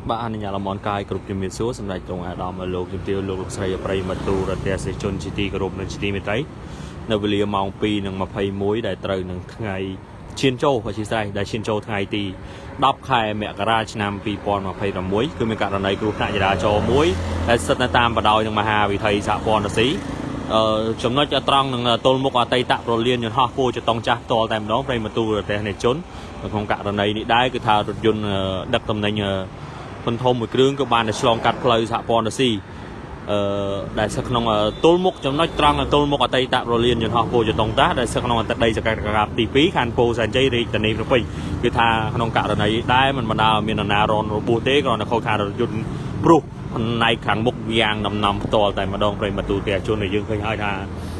បាទអនុញ្ញាតលមនកាយគ្រប់ជំរាបសួរសម្ដេចទ្រង់អាដាមលោកជំទាវលោកលោកស្រីប្រិយមិត្តទូរទស្សនិកជនជាទីគោរពនិងជាទីមេត្រីនៅវេលាម៉ោង2:21ដែលត្រូវនឹងថ្ងៃឈានចូលអធិស្ឋានដែលឈានចូលថ្ងៃទី10ខែមករាឆ្នាំ2026គឺមានករណីគ្រោះថ្នាក់ចរាចរណ៍មួយដែលស្ថិតនៅតាមបណ្ដោយនឹងមហាវិថីសហព័ន្ធរុស្ស៊ីអឺចំណុចត្រង់នឹងទល់មុខអតីតប្រលានយន្តហោះពោចតុងចាស់ផ្ទាល់តែម្ដងប្រិយមិត្តទូរទស្សនិកជននៅក្នុងករណីនេះដែរគឺថារថយន្តដឹកតំណែង ធំធំមួយគ្រឿងក៏បានតែឆ្លងកាត់ផ្លូវសហព័ន្ធរុស្ស៊ីអឺដែលស្ថិតក្នុងទល់មុខចំណុចត្រង់ទល់មុខអតីតរលានយន្តហោះពោធិចតុងតាដែលស្ថិតក្នុងអតីតសកម្មភាពទី2ខណ្ឌពោធិ៍សែនជ័យរាជធានីភ្នំពេញគឺថាក្នុងករណីដែរមិនបណ្ដាលឲ្យមាននរណារងរបួសទេគ្រាន់តែខូចខាតរថយន្តព្រុសផ្នែកខាងមុខយ៉ាងដំណំផ្ទាល់តែម្ដងប្រិយមិត្តទូទាំងជនដែលយើងឃើញហើយថា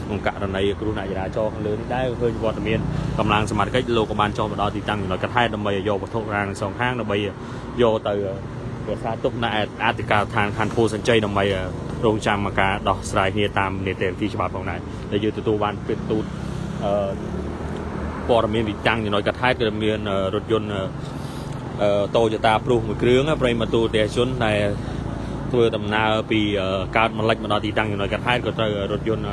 ក្នុងករណីគ្រោះថ្នាក់ចរាចរណ៍ខាងលើនេះដែរឃើញវត្តមានកម្លាំងសមត្ថកិច្ចលោកក៏បានចុះមកដល់ទីតាំងចំណុចកថាដើម្បីឲ្យយកវត្ថុរាងសងខាងដើម្បីយកទៅ រក្សាទុកនៅឯអធិការដ្ឋានខណ្ឌពោធិ៍សែនជ័យដើម្បីរងចាំការដោះស្រាយគ្នាតាមនីតិវិធីច្បាប់ផងដែរដែលយើងទទួលបានពីទូតអឺព័ត៌មានវិតាំងចំណុចកថាគឺមានរថយន្តអឺតូចតាព្រុសមួយគ្រឿងប្រិមត្តទូទេជនដែលធ្វើដំណើរពីកើតម្លិចមកដល់ទីតាំងចំណុចកថាក៏ត្រូវរថយន្ត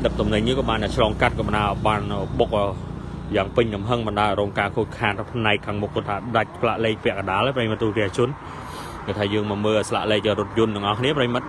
ដឹកតំណែងនេះក៏បានឆ្លងកាត់ក៏បានបុកយ៉ាងពេញទំហឹងបណ្ដារងការខូចខាតផ្នែកខាងមុខគាត់ថាដាច់ផ្លាកលេខពាក់កណ្ដាលប្រិមត្តទូទេជន គេថាយើងមកមើលស្លាកលេខរថយន្តទាំងអស់គ្នាប្រិមិត្ត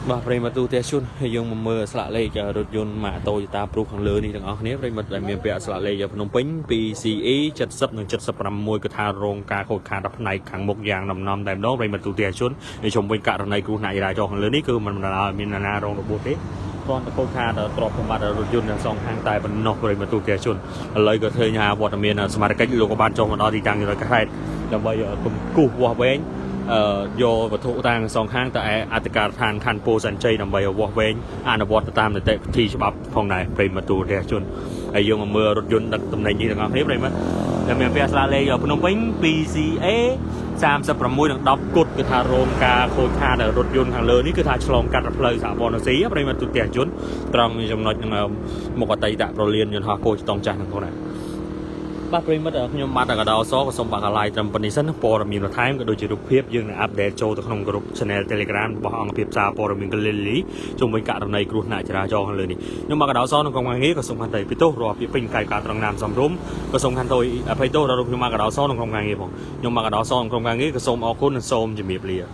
បាទប្រិមិត្តទូទាំងជនហើយយើងមកមើលស្លាកលេខរថយន្តម៉ាកតូយតាព្រុសខាងលើនេះទាំងអស់គ្នាប្រិមិត្តដែលមានពាក់ស្លាកលេខភ្នំពេញ 2CE 70និង76គឺថារងការខូចខាតផ្នែកខាងមុខយ៉ាងដំណំតែម្ដងប្រិមិត្តទូទាំងជនហើយជុំវិញករណីគ្រោះថ្នាក់ចរាចរណ៍ខាងលើនេះគឺមិនបណ្ដាលឲ្យមាននរណារងរបួសទេគ្រាន់តែខូចខាតទ្រព្យសម្បត្តិរថយន្តទាំងសងខាងតែប៉ុណ្ណោះប្រិមិត្តទូទាំងជនឥឡូវក៏ឃើញថាវត្តមានសមាជិកលោកក៏បានចុះមកដល់ទីតាំងចំណុចកែតដើម្បីគំគូសវាស់វែង អឺយកវត្ថុតាងសងខាងទៅឯអធិការដ្ឋានខណ្ឌពោធិ៍សែនជ័យដើម្បីឲ្យវាស់វែងអនុវត្តទៅតាមនីតិវិធីច្បាប់ផងដែរប្រិយមិត្តទូរទស្សជនហើយយើងមកមើលរថយន្តដឹកតំណែងនេះទាំងអស់គ្នាប្រិយមិត្តដែលមានពាក្យស្លាកលេខភ្នំពេញ 2CA 36និង10គុតគឺថារងការខូចខាតរថយន្តខាងលើនេះគឺថាឆ្លងកាត់ផ្លូវសហព័ន្ធរុស្ស៊ីប្រិយមិត្តទូរទស្សជនត្រង់ចំណុចនឹងមុខអតីតប្រលានយន្តហោះពោធិ៍ចតុងចាស់ហ្នឹងផងដែរ បាទប្រិយមិត្តខ្ញុំបាទកដោសក៏សូមបាក់ឡាយត្រឹមប៉ុណ្្នេះសិនព័ត៌មានបន្ថែមក៏ដូចជារូបភាពយើងនឹង update ចូលទៅក្នុងក្រុម Channel Telegram របស់អង្គភាពសារព័ត៌មានកលីលីជុំវិញករណីគ្រោះថ្នាក់ចរាចរណ៍ខាងលើនេះខ្ញុំបាទកដោសក្នុងក្រុមការងារក៏សូមខន្តីពីទោសរាល់ពាក្យពេញកាយការត្រង់ណាមសំរុំក៏សូមខន្តីអភ័យទោសដល់ខ្ញុំបាទកដោសក្នុងក្រុមការងារផងខ្ញុំបាទកដោសក្នុងក្រុមការងារក៏សូមអរគុណនិងសូមជម្រាបលា។